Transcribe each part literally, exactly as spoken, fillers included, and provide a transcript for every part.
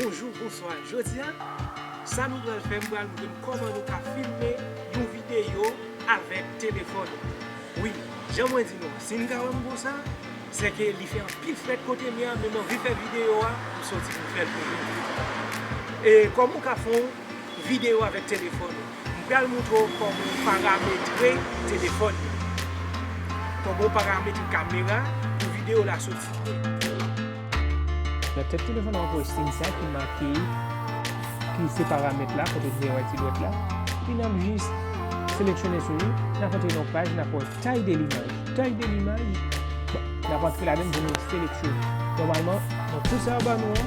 Bonjou, bonswa. Jodi a, sa nou pral fè, m pral montre n kòman nou ka filme yon videyo avèk telefòn. Wi, jan mwen di nou, si n ka wè m konsa, se ke li fè anpil frèt kote m ye a, men m anvi fè videyo a, m soti pou m fè l pou nou. E kòman w ka fè yon videyo avèk telefòn ou? M pral montre w kòman w parametre telefòn ou, kòman w parametre kamera pou videyo la soti byen. Nan tèt telefòn nan, w ap wè siy sa ki make, ki se paramèt la, kote w te wè ti dwèt la. Epi n ap jis seleksyone sou li, n ap antre nan yon paj, n ap wè taille de l'image. Taille de l'image, bon, n ap antre ladan pou nou seleksyone. Nòmalman, nan kou sa yo ban nou an,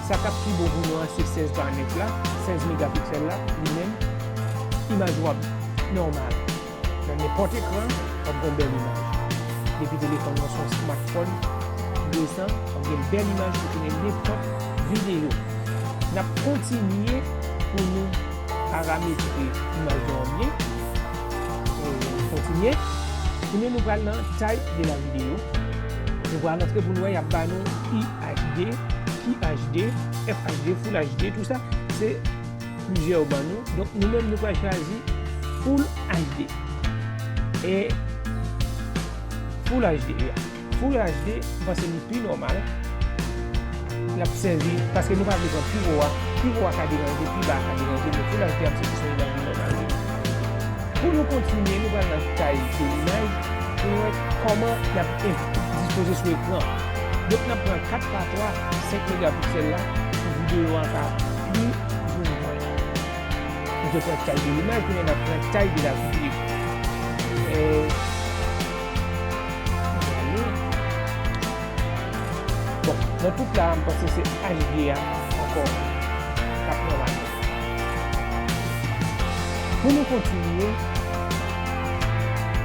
sa k ap pi bon pou nou an, se sèz pa nèf la, sèz megapiksèl la, li menm, imaj w ap nòmal. Nan nenpòt ekran, w ap gen yon bèl imaj. Depi telefòn nan se yon smartphone ki resan, w ap gen bèl imaj pou tounen nenpòt videyo. N ap kontinye pou nou parametre imaj nou an byen. E, kontinye. Tounen nou pral nan taille de la vidéo. Nou pral antre pou nou wè y ap ba nou U H D, Q H D, F H D, Full H D, tou sa. Se plizyè yo ban nou. Donk, nou menm, nou pral chwazi Full H D. E Full H D, ya. Full H D, m panse li pi nòmal. L ap sèvi, paske nou pa vle pran pi wo a. Pi wo a ka deranje, pi ba a ka deranje, men Full H D ap sèvi sou imaj li nòmal li. Pou nou kontinye, nou pral nan taille de l'image pou nou wè kòman y ap en-, dispoze sou ekran. Donk, n ap pran kat pa twa, senk megapiksèl la, pou videyo a ka pli zoom pwen. Nou te pran taille de l'image, kounye a n ap pran taille de la vidéo. E, nou ale. Bon, nan tout la, m panse se H D a ankò k ap nòmal. Pou nou kontinye, n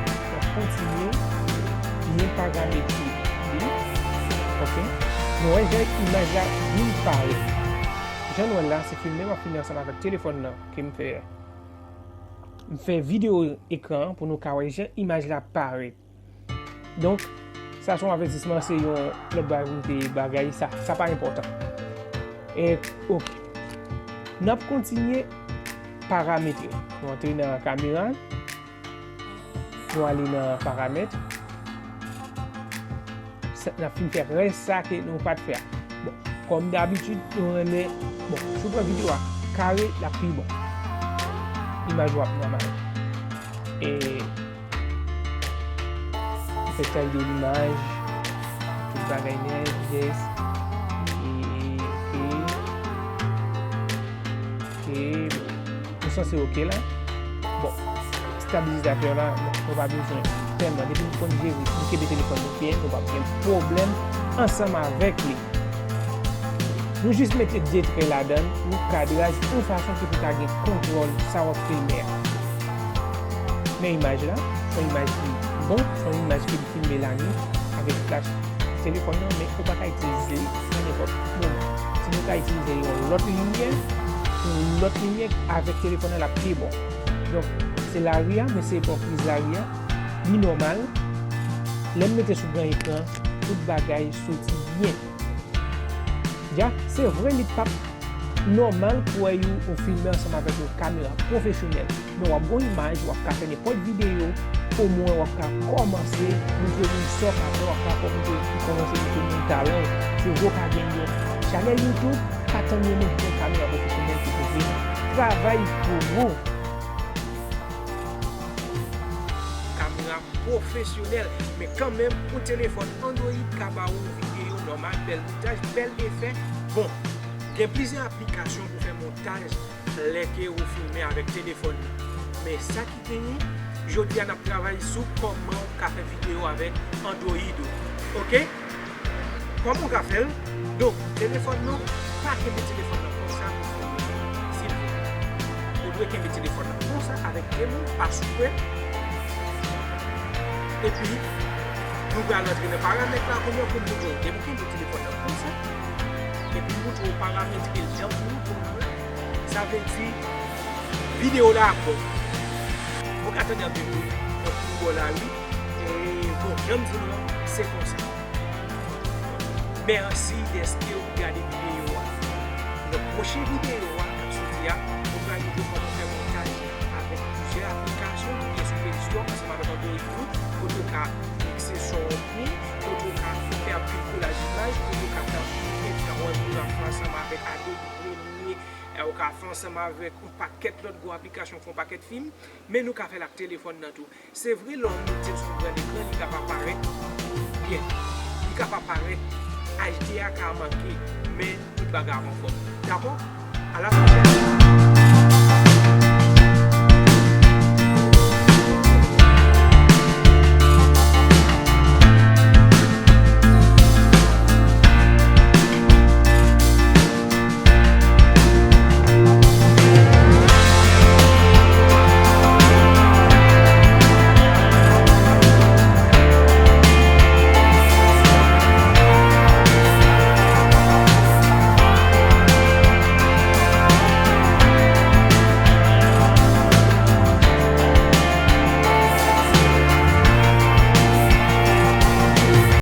ap kontinye byen parametre li. Oke. Nou wè jan imaj la vin parèt. Jan nou wè l la, se filme m ap filme ansanm avèk telefòn nan ke m fè. M fè videyo ekran an pou nou ka wè jan imaj la parèt. Donk, sa se yon avètisman, se yon lòt bagay pou nou te bagay, sa, sa pa enpòtan. E, oke. N ap kontinye parametre. Nou antre nan kamera, nou ale nan paramèt. Sa, n ap fin fè rès sa ke nou pa t fè a. Bon, kòm dabitid, nou renmen, bon, si w pran videyo a kare, l ap pi bon. Imaj ou ap nòmal. E, nou fè taille de l'image, tout bagay nèt, yes. E, oke. Oke, bon. Nou sanse oke la. Bon, estabilizatè la, bon, nou pa bezwen tèlman. Depi nou konn jere, nou kenbe telefòn nou byen, nou p ap gen pwoblèm ansanm avèk li. Nou jis mete de trè ladan l pou kadraj, yon fason ki pou ta gen kontwòl sa w ap filme a. Men imaj la, se yon imaj ki bon, se yon imaj ki filme lannwit avèk flach telefòn nan, men ou pa ka itilize li nan nenpòt moman. Si nou ka itilize yon lòt limyè, yon lòt limyè avèk telefòn nan, l ap pi bon. Donk, se lari a, men se pran priz lari a, li nòmal. Lè m mete sou gran ekran, tout bagay soti byen. Ya, se vre, li p ap nòmal pou wè yon, yon filme ansanm avèk yon kamera pwofesyonèl. Men w ap gen yon imaj, w ap ka fè nenpòt videyo, omwen w ap ka kòmanse montre moun sa w ka fè, w ap ka kòmanse, kòmanse montre moun talan w. Se vre w pa gen yon chanèl YouTube, pa tann yon moun ki gen yon kamera pwofesyonèl ki pou vin travay pou ou. Kamera pwofesyonèl, men kanmenm, yon telefòn Android ka ba ou videyo nòmal, bèl montaj, bèl efè. Bon, gen plizyè aplikasyon pou fè montaj lè ke ou filme avèk telefòn nan. Men sa ki genyen, jodi a n ap travay sou kòman ou ka fè videyo avèk Android ou. Oke? Kòman w ka fè l? Donk, telefòn nan, pa kenbe telefòn nan konsa pou filme, silvouplè. Ou dwe kenbe telefòn nan konsa avèk de men w, pa sou kwen. Epi, nou pral antre nan paramèt la kounye a pou m montre w. Depi w kenbe telefòn nan konsa, epi m montre w parametre l jan pou nou, pou nou wè. Sa vle di, videyo la ap bon. Ou ka tande anpil bri nan kou bò la, wi. E, bon, jan m di nou an, se konsa. Mèsi dèske ou gade videyo a. Nou Pwochen videyo a k ap soti a, nou pral montre kòman fè montaj avèk plizyè aplikasyon ki gen sou Play Store ansanm avèk Android tou, kote w ka mikse son w byen, kote w ka fè anpil kolaj imaj, kote w ka fè anpil edit, wè moun ap fè ansanm avèk Adobe Premiere, e w ka fè ansanm avèk yon pakèt lòt gwo aplikasyon, fè yon pakèt fim, men nou ka fè l ak telefòn nan tou. Se vre, lè w mete l sou gran lekran, li ka pa parèt byen. Li ka pa parèt, H D R ka manke, men tout bagay ap anfòm. Dakò? A la pwochèn!